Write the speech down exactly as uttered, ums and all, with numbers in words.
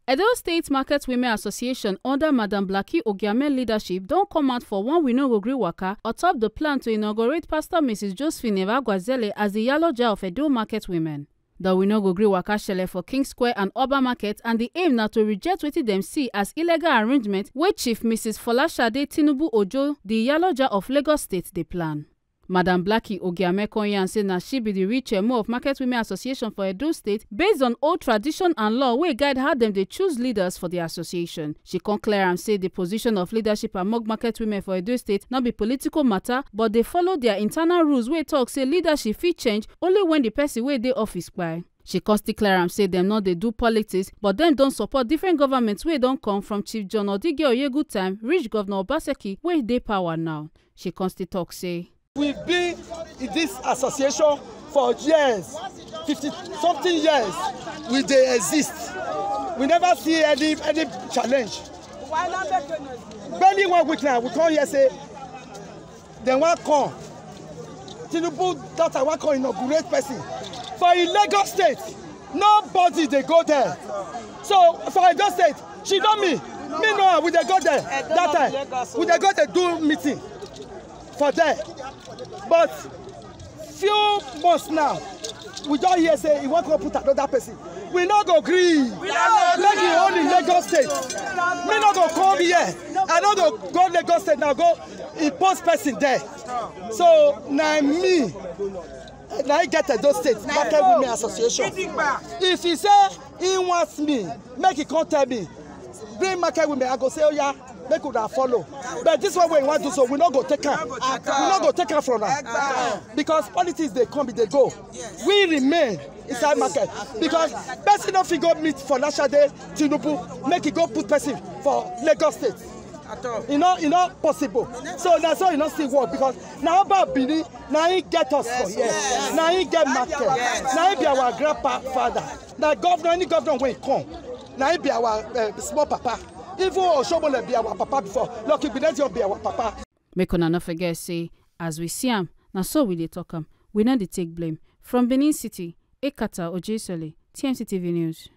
Edo State Market Women Association under Madam Blackie Ogiame leadership don come out for one we no go gree waka on top the plan to inaugurate Pastor Missus Josephine Evagwazele as the Yaloja of Edo Market Women. The we no go gree waka shele for King Square and Oba Market, and the aim na to reject wetin dem see as illegal arrangement wey Chief Missus Folashade Tinubu Ojo, the Yaloja of Lagos State, dey plan. Madam Blackie Ogiame come yarn say na she be the real chairmo of Market Women Association for Edo State based on old tradition and law wey guide how dem dey choose leaders for the association. She come clear am say the position of leadership among market women for Edo State no be political matter, but dey follow their internal rules wey talk say leadership fit change only when the person wey dey office kpai. She come still clear am say dem no dey do politics, but dem don support different governments wey don come from Chief John Odige Oyegu time reach Governor Obaseki wey dey power now. She come still talk say, We've been in this association for years, fifty something years. We dey exist. We never see any any challenge. Barely one week now, we come here say dem wan come. Tinubu daughter wan come inaugurate person for in Lagos State. Nobody dey go there. So for Edo State, she know me. Me know her. We dey go there that time. We dey go there do meeting for there. But few months now, we don hear say he wan come put another person. We no go gree. We no go Make gree. He own in Lagos State. Me no go come here. I no go go Lagos State now go impose person there. So na me. Na I get Edo State Market Women Association. If he say he wants me, make he come tell me. Bring market women, I go say, oh yeah, make una follow. But this one wey he wan do so, we no go take am. We no go take am from am. Because politics dey come, e dey go. We remain inside market. Because person no fit go meet Folashade Tinubu, make he go put person for Lagos State. E no, e no possible. So na so e no still work because na Oba Benin, na him get us for here. Na him get market. Na him be our grandpa father. Na governor, any governor wey come, na him be our eh, small papa. Even Oshomole be our papa before. Lucky Igbinedion be our papa. Make una no forget say, as we see am, na so we dey talk am. We no dey take blame. From Benin City, Ekata Ojesole, T M C T V News.